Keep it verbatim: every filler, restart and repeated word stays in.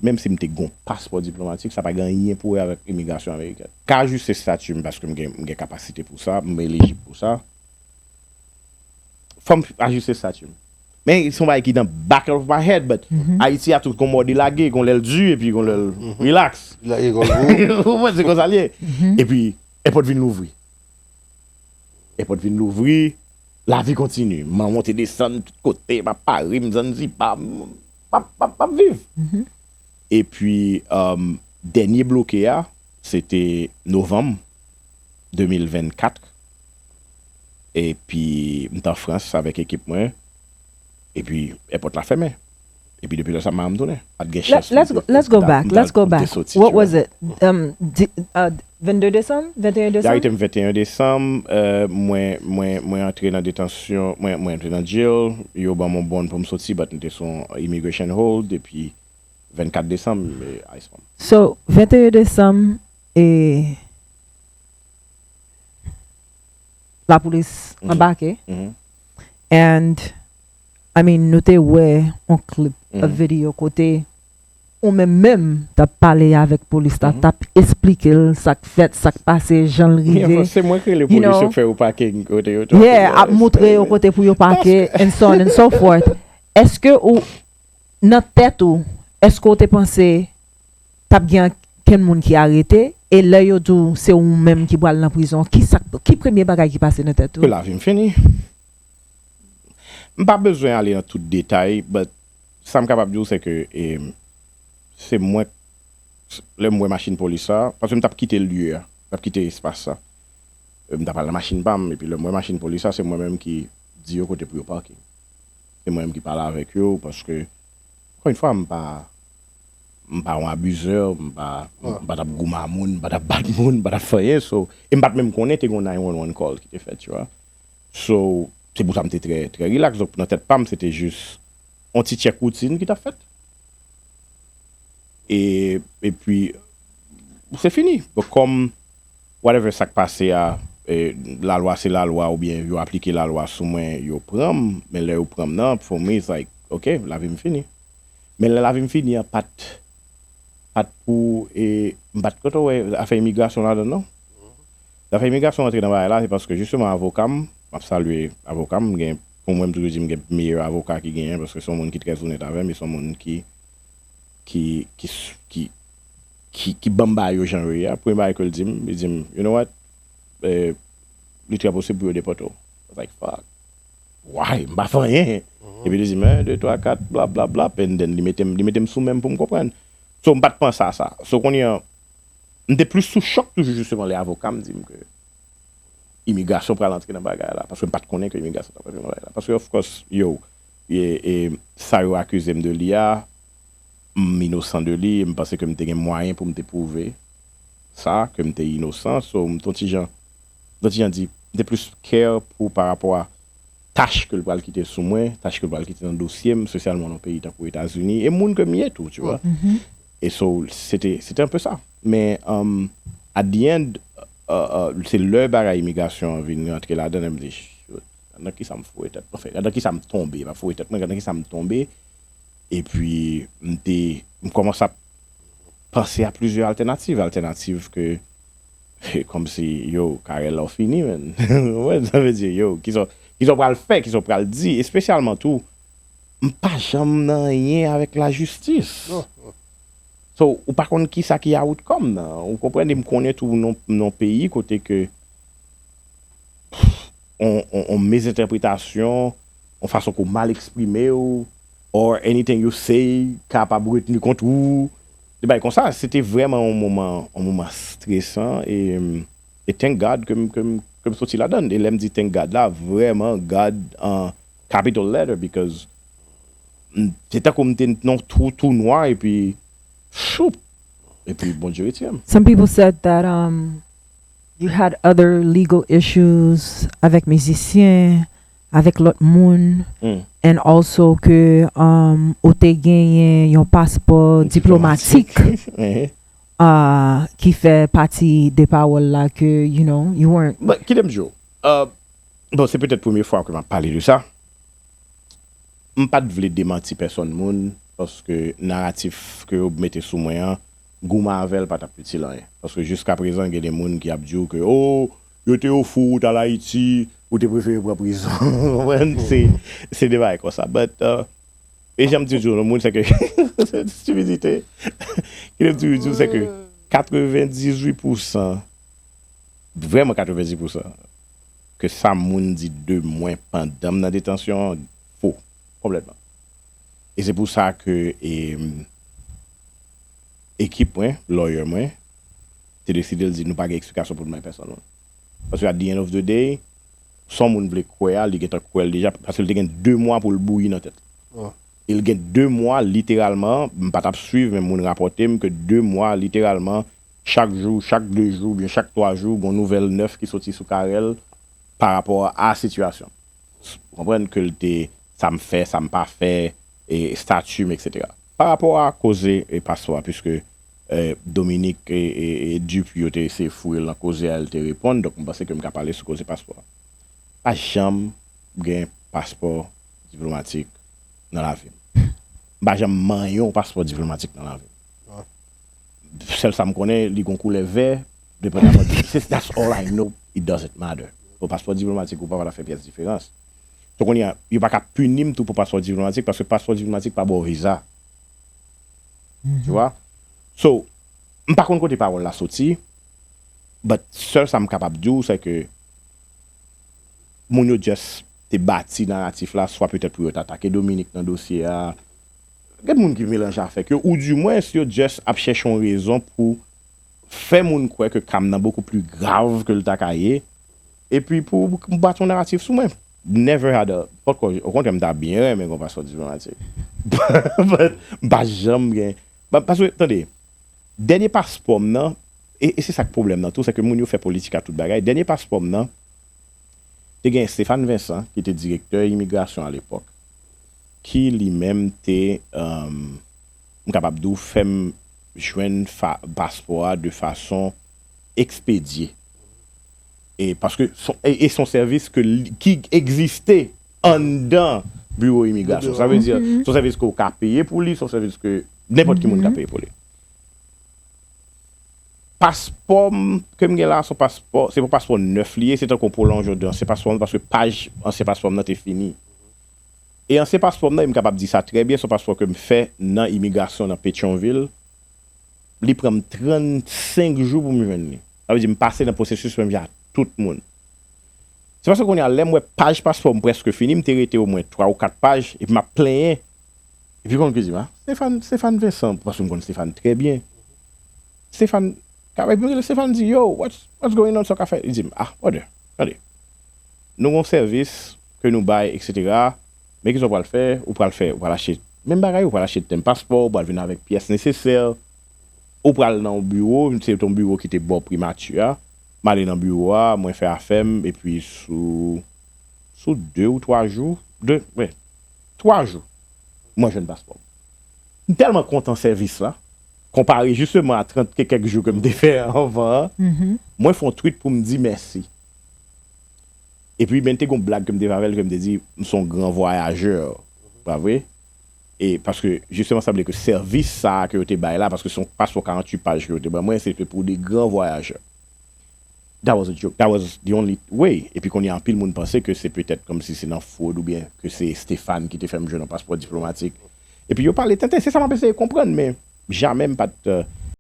Menm si m te gen yon paspò diplomatik, sa pa gen anyen pou wè avèk imigrasyon amerikèn. Ka ajiste stati m paske m gen, m gen kapasite pou sa, m elijib pou sa. Fò m ajiste stati m. Men se yon bagay ki nan back of my head, but Ayiti a tou gon mòde lage, gon lè l di, epi gon lè l relax. Ou konprann, se konsa l ye. Epi, èpòt vin louvri. Èpòt vin louvri, lavi kontini. M ap monte desann tout kote, m ap Pari, m Zanzibar, m ap, m ap, m ap viv. Epi, um, dènye bloke a, se te novanm de mil vennkat. Epi, m t an Frans avèk ekip mwen. Epi, èpòt la fèmen. Epi, depi lè sa, m pa janm tounen. Pa t gen chans pou m te, let's go back. Let's go back. What was it? Um, di, uh, vennde desanm? Venteyen desanm? Yo arete m venteyen desanm. Euh, mwen, mwen, mwen antre nan detansyon. Mwen, mwen antre nan jail. Yo ban m yon bond pou m soti, but m te sou yon immigration hold depi vennkat desanm, e, ICE pran m. So, venteyen desanm, e, lapolis anbake. And, I mean, nou te wè yon clip, yon videyo kote ou menm menm t ap pale avèk polis la, t ap esplike l sa k fèt, sa k pase, jan l rive. Se mwen k rele polis yo k fè yo pake kote yo. Yeah, ap moutre yo kote pou yo pake, and so on and so forth. Èske ou, nan tèt ou, èske w te panse t ap gen ankenn moun ki arete? E lè yo di w se ou menm ki pral nan prizon, ki sa, ki premye bagay ki pase nan tèt ou? Ke lavi m fini. M pa bezwen ale nan tout detay, but sa m kapab di w se ke, e, se mwen, lè m wè machin polis sa, paske m t ap kite lye a, m t ap kite espas sa. E, m t ap al nan machin pa m, epi lè m wè machin polis sa, se mwen menm ki di yo kote pou yo pake. Se mwen menm ki pale avèk yo, paske, ankò yon fwa, m pa, m pa yon abizè, m pa, m pa t ap goumen a moun, m pa t ap bat moun, m pa t ap fè anyen, so, e m pa t menm konnen te gen yon nine one one call ki te fèt, tu vois. So, se pou sa m te trè, trè relax. Donk, nan tèt pa m, se te jis yon ti tchèk woutin ki t ap fèt. E, epi, se fini. Bon, kòm, whatever sa k pase a, e, lalwa se lalwa, oubyen yo aplike lalwa sou mwen, yo pran m, men lè yo pran m nan, for me, it's like, ok, lavi m fini. Men lè lavi m fini an, pa t, pa t pou, e, m pa t kontan wè afè imigrasyon ladan, non. Zafè imigrasyon rantre nan bagay la, se paske jisteman avoka m, m ap salye avoka m, gen, pou mwen, m toujou di m gen meyè avoka ki genyen, paske se yon moun ki trè onèt avè m, e se yon moun ki, ki, ki, ki, ki, ki ban m bagay yo jan yo ye a. Premye bagay ke l di m, li di m, "You know what? Eh, li trè posib pou yo depòte w." I was like, "Fuck. Why? M pa fè anyen." Epi li di m, "Un, deux, trois, quatre, bla, bla, bla." And then li mete m, li mete m sou men m pou m konprann. So, m pa t panse a sa. So, kounye a, m te plis sou chòk toujou, jisteman, lè avoka m di m ke imigrasyon pral antre nan bagay la, paske m pa t konnen ke imigrasyon t ap antre nan bagay la. Paske, of course, yo, e, e, sa yo akize m de li a, m inosan de li, e m panse ke m te gen mwayen pou m te pwouve sa, ke m te inosan, so, m t on ti jan, m t on ti jan di, m te plis care pou, pa rapò a tach ke l pral kite sou mwen, tach ke l pral kite nan dosye m, espesyalman nan yon peyi tankou Etazini, e moun ke m ye tou, tu vois. E so, se te, se te un peu sa. Men, um, at the end, uh, uh, se lè bagay imigrasyon an vin rantre ladan, m di, "Shoot, nan kisa m foure tèt mwen?" Anfen, nan kisa m tonbe, pa foure tèt mwen, nan kisa m tonbe. Epi, m te, m kòmanse ap panse a plizyè altènativ, altènativ ke, kòmsi, yo, karyè la w fini, man. Ou konprann sa m vle di, yo, kisa, kisa w pral fè, kisa w pral di, espesyalman tou, m pa janm nan anyen avèk lajistis. So, ou pa konn kisa ki outcome nan. Ou konprann, e m konnen tou nan, nan peyi kote ke on, on, on mezentèpretasyon, on fason ke w mal eksprime w, or anything you say kapab retni kont ou. De bagay konsa, se te vrèman yon moman, yon moman stresan e, e thank God ke m, ke m, ke m soti ladan. E lè m di thank God la, vrèman God an capital letter, because m, se tankou m te nan yon twou tou nwa epi choup, epi Bondye retire m. Some people said that, um, you had other legal issues avèk mizisyen, avèk lòt moun, and also ke, um, ou te genyen yon paspò diplomatik, uh, ki fè pati de pawòl la ke, you know, you weren't. But kite m di w, uh, bon, se petèt premye fwa ke m ap pale de sa. M pa t vle demanti pèsòn moun, paske naratif ke yo mete sou mwen an, goumen avè l pa t ap itil anyen. Paske jiska prezan, gen de moun ki ap di w ke, o, yo te ofri w, ou t al Ayiti, ou te prefere pran prizon. Ou konprann? Se, se de bagay konsa. But, uh, e jan m di w, moun, se ke, se stipidite. Ki m di w, se ke katrevendizuit pousan, vrèman katrevendizuit pousan, ke sa moun di de mwen pandan m nan detansyon an, fo, konplètman. E se pou sa ke, e, ekip mwen, lawyer mwen, te deside l di nou pa gen eksplikasyon pou n bay pèsonn. Paske at the end of the day, sa yon moun vle kwè a, li gentan kwè l deja, paske l te gen de mwa pou l bouyi nan tèt li. E l gen de mwa, literalman, m pa t ap swiv, men moun rapòte m ke de mwa, literalman, chak jou, chak de jou, oubyen chak twa jou, gon nouvèl nèf ki soti sou Carel pa rapò a sitiyasyon. Ou konprann ke l te, sa m fè, sa m pa fè, e stati m, etsetera. Pa rapò a koze e paspò a, piske, e, Dominique e, e, e Dupuis yo te eseye foure l nan koze a, l te reponn, donk m panse ke m ka pale sou koze paspò a. Pa janm gen paspò diplomatik nan lavi m. M pa janm manyen yon paspò diplomatik nan lavi m. Sèl sa m konnen, li gon koulè vè, depandaman de, that's all I know, it doesn't matter. Pou paspò diplomatik ou pa, pa ta fè pyès diferans. So kounye a, yo pa ka pini m tou pou paspò diplomatik, paske paspò diplomatik pa ba w viza. Tu vois? So, m pa konn kote pawòl la soti, but sèl sa m kapab di w, se ke moun yo just te bati naratif la, swa petèt pou yo t atake Dominique nan dosye a. Gen moun ki melanje afè yo, ou dimwens yo just ap chèche yon rezon pou fè moun kwè ke ka m nan bokou pli grav ke l ta ka ye, epi pou bati yon naratif sou mwen. Never had a, pòtkò, okontrè, m ta byen renmen gon paspò diplomatik. But m pa janm gen, pa-, paske, tande, dènye paspò m nan, e, e se sa k pwoblèm nan tou, se ke moun yo fè politik a tout bagay. Dènye paspò m nan, te gen Stéphane Vincent, ki te direktè imigrasyon alepòk, ki li menm te, um, m kapab di w, fè m jwenn fa-, paspò a de fason ekspedye. E paske son, e, e son sèvis ke li, ki egziste anndan biwo imigrasyon. Sa vle di, son sèvis ke w ka peye pou li, son sèvis ke nenpòt ki moun ka peye pou li. Paspò m ke m gen la, se yon paspò, se yon paspò nèf li ye, se tankou yon pwolonjon de ansyen paspò m, paske paj ansyen paspò m nan te fini. E ansyen paspò m nan, e m kapab di sa trè byen, se yon paspò ke m fè nan imigrasyon nan Petyonvil. Li pran m trannsenk jou pou m jwenn li. Sa vle di m pase nan pwosesis menm jan ak tout moun. Se paske kounye a, lè m wè paj paspò m prèske fini, m te rete omwen twa ou kat paj, epi m ap plenyen. Epi konn ki di m, a, Stéphane, Stéphane Vincent, paske m konn Stéphane trè byen. Stéphane, ka, epi m rele Stéphane, di, yo, what's, what's going on, sa w ka fè? Li di m, ah, brother, tande. Nou gon sèvis ke nou bay, etsetera. Men kisa w pral fè? Ou pral fè, ou pral achte menm bagay, ou pral achte tenm paspò, ou pral vin avèk pyès nesesè, ou pral nan yon biwo, se te yon biwo ki te bò primati a. M ale nan biwo a, mwen fè afè m, epi sou, sou de ou twa jou, de, wi, twa jou, mwen jwenn paspò m. M tèlman kontan sèvis la, konpare jisteman a trant ke kèk jou ke m te fè anvan an, mwen fè yon tweet pou m di mèsi. Epi, men, te gon blag ke m te fè avè l, ke m te di, m se yon gran vwayajè, pa vre? E paske, jisteman, sanble ke sèvis sa a ke yo te bay la, paske se yon paspò karanntuit paj ke yo te ban mwen, se te pou de gran vwayajè. That was a joke. That was the only way. Epi kounye a, anpil moun panse ke se petèt kòmsi se nan fwod oubyen ke se Stéphane ki te fè m jwenn yon paspò diplomatik. Epi yo pale tenten, se sa m ap eseye konprann, men jamè m pa t, euh,